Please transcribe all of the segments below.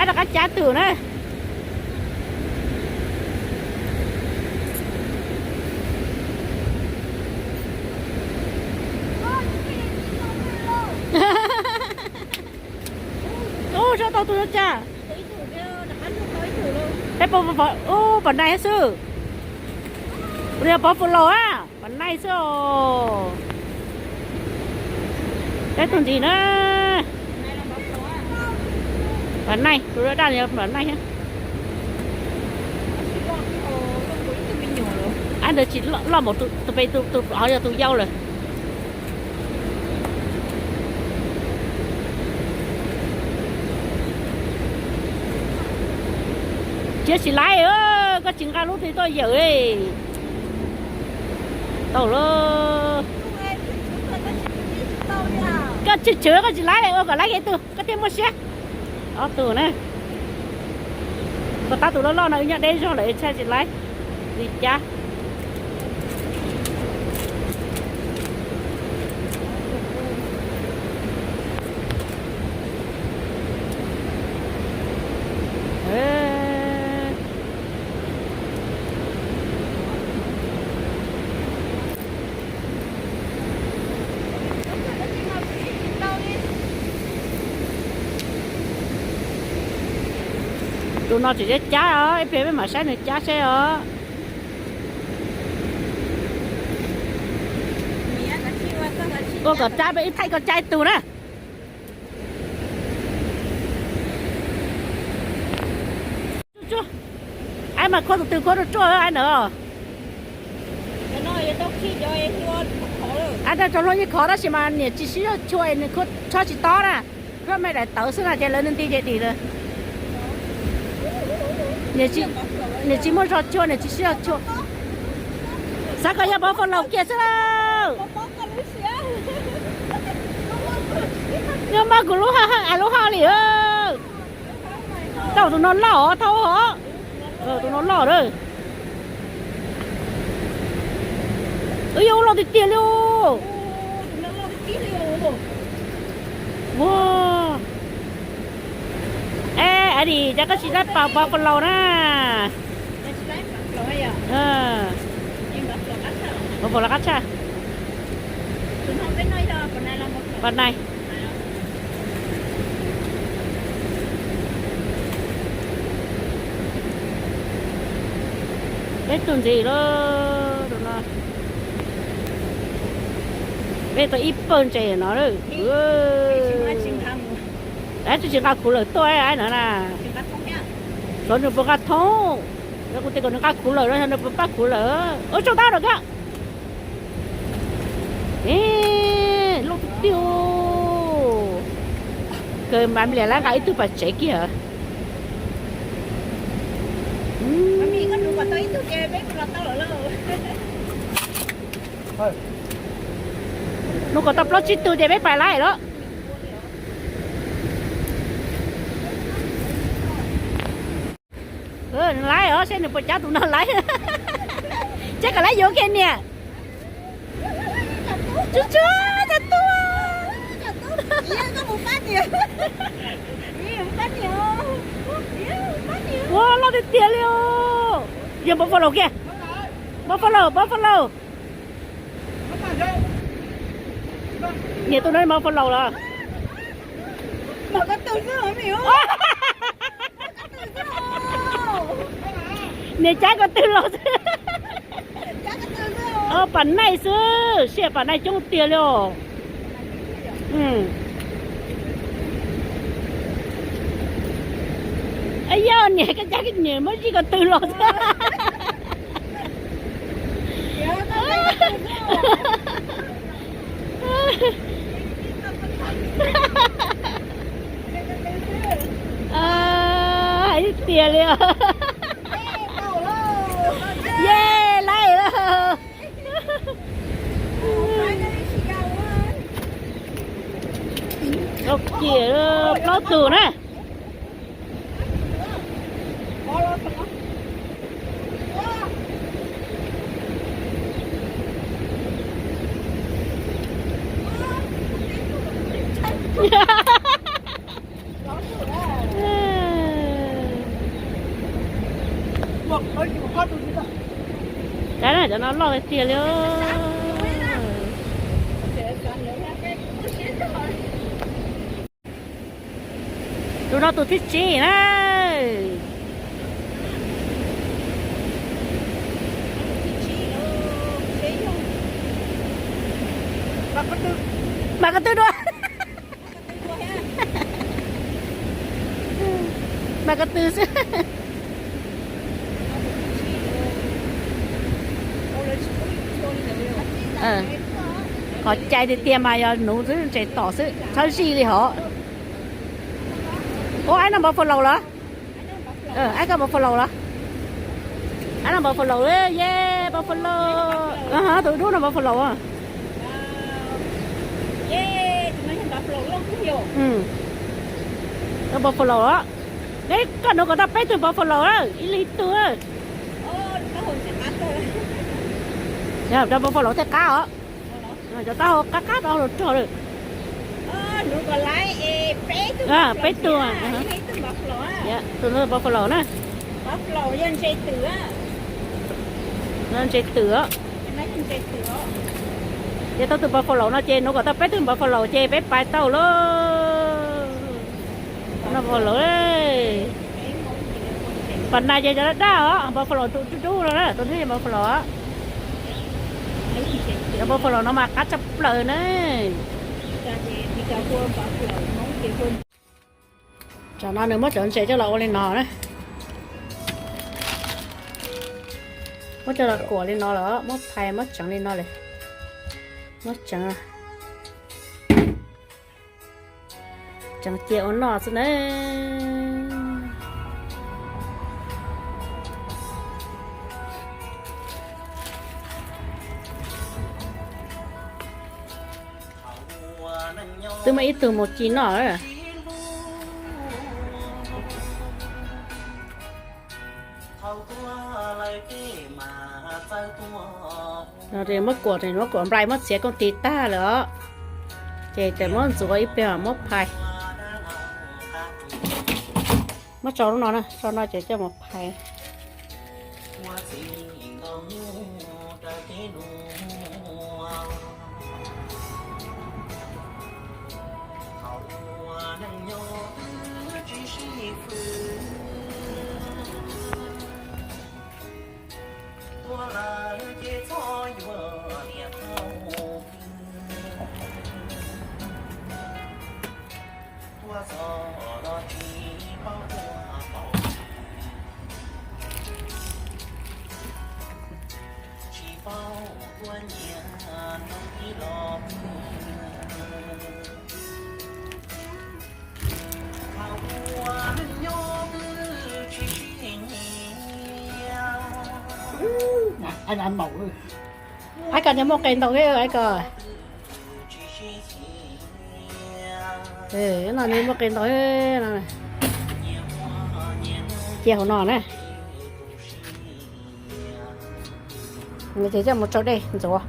Rov qab cab tus na. Ub, tso tau tus no cas. Peb pom, ub, pom nais xwb. Ua li pov fwm laus a, pom nais xwb os. Peb tus ntxiv na. Pom nais, tus daj daj pom nais thiab. Ab, ntawd tsis loj npaum tus pem, tus plov yog tus yau lawm. Tsis, tsis laib, koj tsis nqa lub twg tuaj yawm. Tau lawm. Koj tsis tshwm, koj tsis laib, ua kom laib kiag tus koj thiaj muaj siab. Ob tug na. Koj tab tus loj loj no wb nyob deb zog lawm tshaj tsis laib li cas. Tus no tseem cab cab os, ib pliag peb mam saib nws cab seb os. Ua kom cab peb ib thaij koj cab ib tug na. Tsuag, aib mas khuab tus twg khuab ruaj ruaj aib ntawd. Aib rau hluas yeej khov tab sis mas niam tsis sib zog chua nws khuab tsis tob na. Khuab me daim tawv xwb no ces lawv nti ces dim lawm. Niam tsis muaj zog chua, niam tsis sib zog chua. Xav kom yog pov fwm laus kiag xwb lauj. Yog mas kuv lub haj lub haj li. Tau tus no loj os, thaub os. Tus no loj lawm. Ub, yog ub loj tiag tiag li os. Ua, es Aib Lis, cas koj tsis laib pov fwm laus na? Pov fwm laus qab tshaj. Pov nais. Peb tug ntxiv lawm no. Peb tau ib pawg ntses no lawm. Aib, tsis nqa khuv lawm tuaj aib no na. Xyov nws puas nqa thoob. Yog kuv tias kom nws nqa khuv lawm no, yog nws puas nqa khuv lawm. Ua tsaug tab lawm koj. Loj tiag tiag. Kawg mas liam lab nqa ib tug pam tsev kiag. Nws kom tau plaub tsib tug ces peb pais laib lawm. Laib os, seb nws puas cab tus no laib. Seb kom laib yuav kiag niam. Tsuag tsuag, tsuag tuag. Ua loj tiag tiag li os. Yog pov fwm laus kiag. Pov fwm laus, pov fwm laus. Niam tus no pov fwm laus lawm. Niam cab ko tw los xwb. Pam naij xwb, siab pam naij coob tiag li os. Yog niam koj cab niam muab zij ko tw los xwb. Hais tiag li os. Ye, laib lawm. Tau kiag plaub tug na. Cov no loj tiag tiag li. Tus no tus thib tsib na. Mas ko tw dua. Mas ko tw xwb. Qhov cai tiag tiag mas yog nuv xwb, ntses tom xwb, txhob zij li hov. Ua, aib no npawg Falaus los? Aib koj npawg Falaus los? Aib no npawg Falaus, ye, npawg Falaus. Tus dub no npawg Falaus. Npawg Falaus os. Neb koj nuv kom tau peb tug npawg Falaus, ib leeg ib tug. Rau npawg Falaus thiaj qab os. Cov taub hau qab qab, taub hau rog lawm. Peb tug. Tus no npawg Falaus na. Ntses twm. Ces tau tus npawg Falaus no ces nuv kom tau peb tug npawg Falaus ces peb pais tau lauj. Npawg Falaus, pas nas ces cov daj daj os, npawg Falaus tus dub dub no na, tus no yog npawg Falaus. Cov npawg Falaus no mas qab tshaj plaws na. Tsam no nws muab cov ntses coj los ua li no na. Muab coj los kuam li no lawm, muab phais muab tseev li no lawm. Muab tseev, tseev cia ua noj xwb na. Twb muaj ib tug mus ci noj. Muab kuam, muab kuam nplai muab txiav kooj tis tag lawm os. Ces txawm muab ntxuav ib pliag muab phais. Muab tso lub no na, tso no ces coj mus phais. Aib ko nws muaj qe ntau thiab aib ko. No nws muaj qe ntau thiab. Cia hauv no na. Ces coj mus tsau dej ntxuav.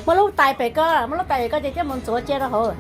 Muab lub tais pem ko, muab lub tais pem ko ces coj mus ntxuav cia rau hauv.